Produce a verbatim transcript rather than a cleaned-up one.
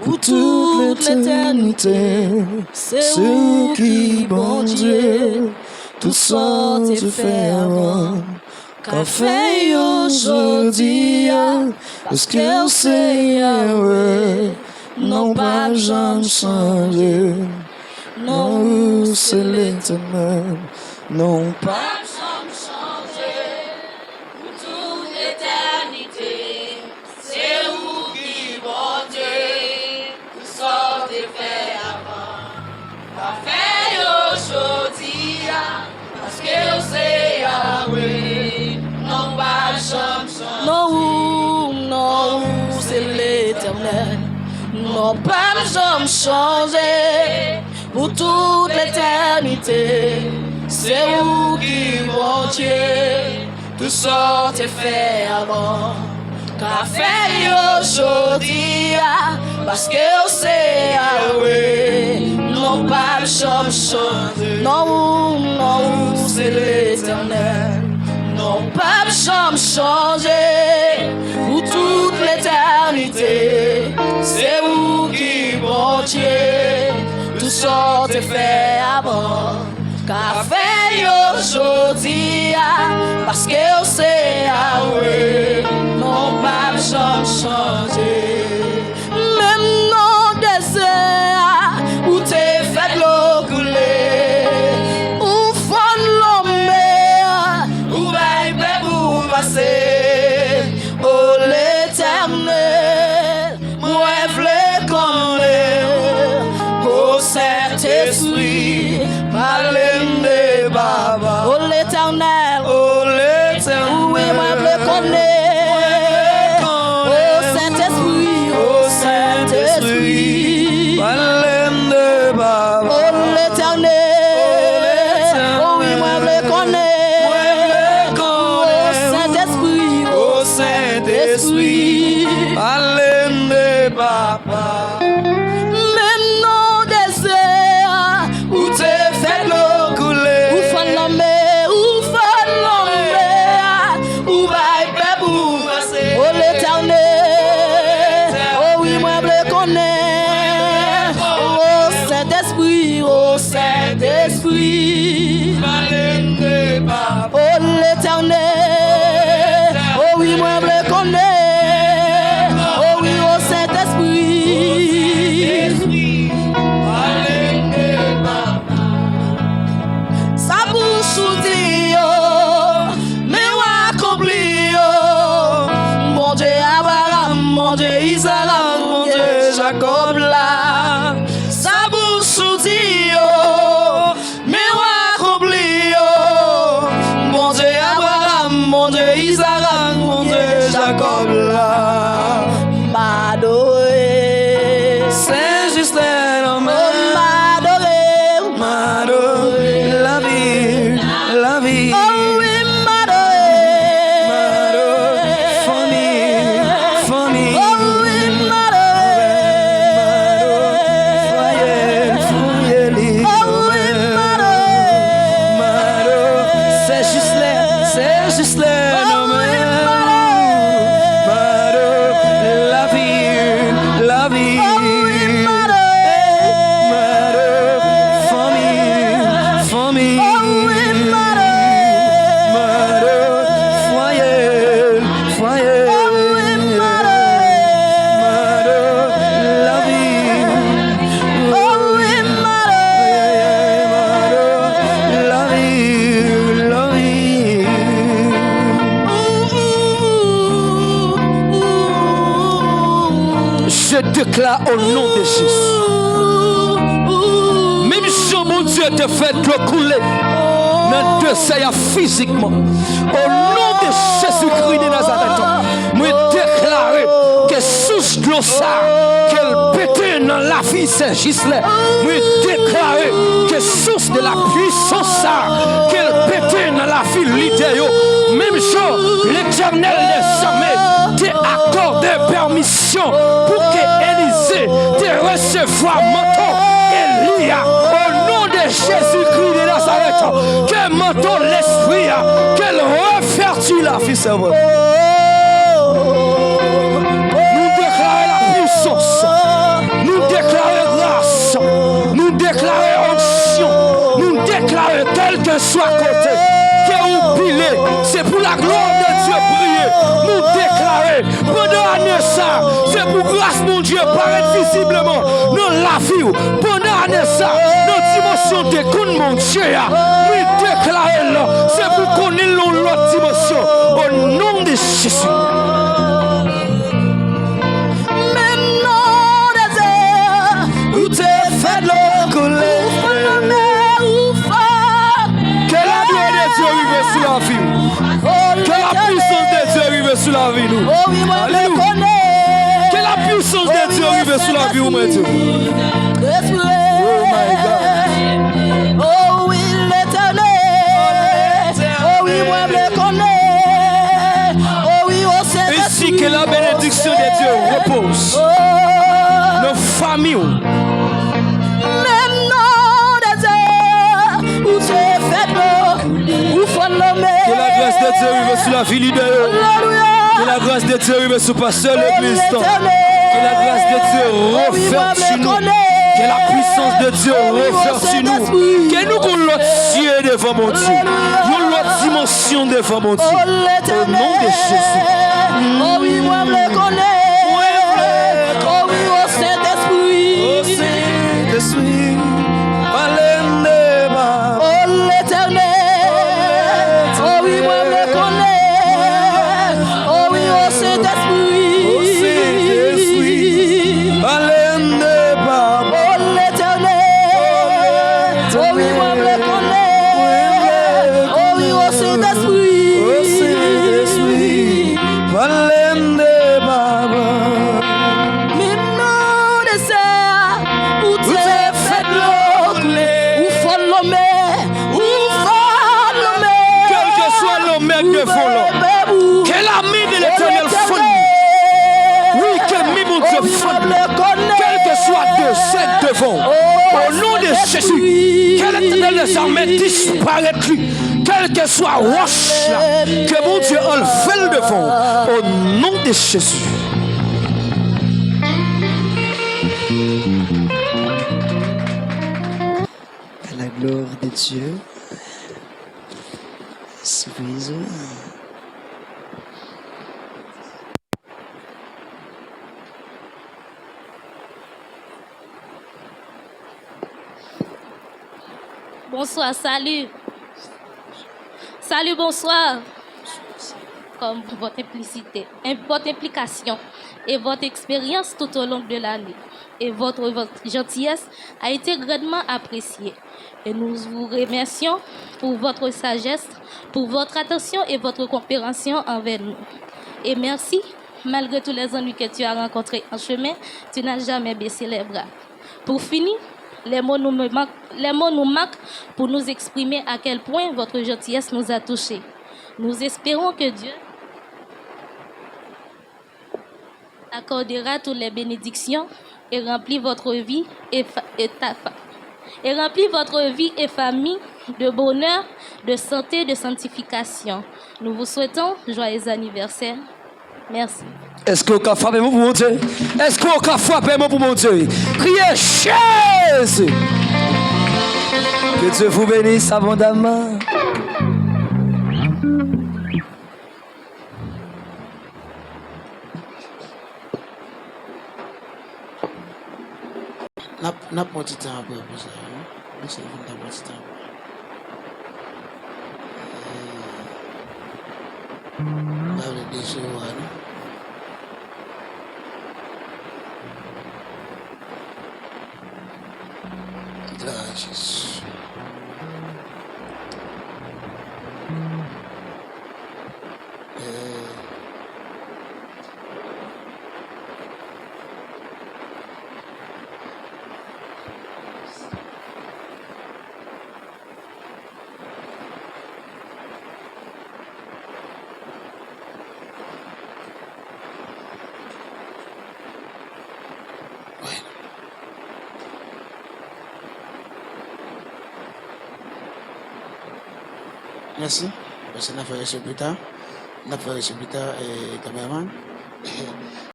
Pou tout letènite, se ou ki Bondye. Tout sa w te fè avan, ka fè yo jodi a, paske w se Yahweh, non w p ap janm chanje. Non, ou se Letènèl, non, ou p ap janm chanje. Pou tout letènite, se ou ki Bondye. Tout sa w te fè avan, w ap fè yo jodi a, paske w se Yahweh, non w p ap janm chanje. Non, ou, non, ou se Letènèl, non w p ap janm chanje. Pou tout letènite, se ou ki Bondye. Tout sa w te fè avan, ka fè yo jodi a, paske w se Yahweh, non w p ap janm chanje. Non, ou, non, ou se Letènèl, non w p ap janm chanje. Pou tout letènite, se ou ki Bondye. Tout sa w te fè avan, ka fè yo jodi a, paske w se Yahweh, non w p ap janm chanje. Menm nan dezè a, ou te fè dlo koule, ou fann lanmè a, ou bay pèp ou pase, o Letènèl. Mwen vle konnen, o Sentespri, pale m de Papa. O Letènèl, o Letènèl, wi, mwen vle konnen, o Sentespri, o Sentespri, pale m de Papa. O Letènèl, o wi, mwen vle konnen, o Sentespri, o Sentespri, pale m de Papa. Menm nan dezè a, ou te fè dlo koule, ou fann lanmè, ou fann lanmè a, ou bay pèp ou pase. O Letènèl, o wi, mwen vle konnen, o Sentespri, o Sentespri, pale m de Papa. O Letènèl, o wi, mwen vle konnen. O wi, o Sentespri. Sa bouch ou di yo, men w akonpli yo. Bondye Abraram, Bondye Izarak, Bondye Jakòb la. Sa bouch ou di yo, men w akonpli yo. Bondye Abraram, Bondye Izarak, Bondye Jakòb la. M adore. Sen Jislè nan men. M adore. M adore. Lavi, lavi. Oh wi, m adore. M adore. Fanmi, fanmi. Oh wi, m adore. M adore. Fwaye, fwaye li. Oh wi, m adore. M adore. Sen Jislè, Sen Jislè nan men. M adore. Lavi, lavi. M adore. Fanmi, fanmi. M adore. Fwaye, fwaye. M adore. Lavi. M adore. Lavi, lavi. Je déclare au nom de Jésus. Menm jan Bondye te fè dlo koule nan dezè a fizikman, o non de Jezikri de Nazarèt, mwen deklare ke sous dlo sa, ke l pete nan lavi Sen Jislè. Mwen deklare ke sous de la pwisans sa, ke l pete nan lavi lidè yo. Menm jan Letènèl dèzame te akòde pèmisyon pou ke Elize te resevwa manto Eli a. O non de Jezikri de Nazarèt, ke manto Lespri a, ke l revèti lavi sèvant. Nou deklare la pwisans. Pandan ane sa, se pou gras Bondye parèt vizibleman nan lavi w. Pandan ane sa, nan dimansyon dekonn Bondye a, mwen deklare l, se pou konnen l nan yon lòt dimansyon. O non de Jezi. Menm non de Jezi, ou te fè dlo koule. Ou fò, ou fò. Ke la glwa de Dye rive sou lavi w. Ke la pwisans de Dye rive sou lavi nou. Alelouya. Ke la pwisans de Dye rive sou lavi w, mwen di w. Oh my God. Oh wi, Letènèl. Oh wi, mwen vle konnen. Oh wi, o Sentespri. Ici, que la bénédiction de Dieu repose dans famille. Menm non de Jezi, ou se fèt, ou fò nonmen. Que la grâce de Dieu rive sous la vie leader. Alelouya. Que la grâce de Dieu rive sous pasteur l'église. Que la grâce de Dieu refertile nous. Que la puissance de Dieu refertile nous. Ke nou gon lòt zye devan Bondye. Yon lòt dimansyon devan Bondye. O non de Jezi. O wi, mwen vle konnen. O wi, o Sentespri. O Sentespri, pale m de papa. O Letènèl. O wi, mwen vle konnen. O wi, o Sentespri. O Sentespri, pale m de papa. O Letènèl. O wi, mwen vle konnen. O wi, o Sentespri. O Sentespri, pale m de papa. Menm non de Jezi, ou te fè dlo koule. Ou fò nonmen. Ou fò nonmen. Kèlkeswa lanmè k devan w la, ke lame de Letènèl fann li. Wi, ke men Bondye fann li. Kèlkeswa dezè k devan w, o non de Jezi, ke Letènèl dèzame disparèt li. Kèlkeswa wòch la, ke Bondye anlve l devan w, o non de Jezi. À la gloire de Dieu. Sipriz, wi. Bonsoir, salut. Salut, bonsoir. Comme votre implicité, votre implication et votre expérience tout au long de l'année et votre, votre gentillesse a été grandement appréciée. Et nous vous remercions pour votre sagesse, pour votre attention et votre compréhension envers nous. Et merci, malgré tous les ennuis que tu as rencontrés en chemin, tu n'as jamais baissé les bras. Pour finir, les mots nous me manquent, les mots nous manquent pour nous exprimer à quel point votre gentillesse nous a touchés. Nous espérons que Dieu accordera toutes les bénédictions et remplit votre vie et, fa- et ta fa- et remplit votre vie et famille de bonheur, de santé, de sanctification. Nous vous souhaitons joyeux anniversaire. Merci. Èske w ka frape men pou Bondye? Èske w ka frape men pou Bondye? Kriye Jezi! Que Dieu vous bénisse abondamment. N ap, n ap pran ti tan apre pou sa, wi. Mesye, n ap pran ti tan apre. Eh, m pa vle dechire w a, non. Glwa a Jezi. Eh. Mèsi. Mèsi, n a fè rès yo pita. N ap fè rès yo pita, e, kameramann.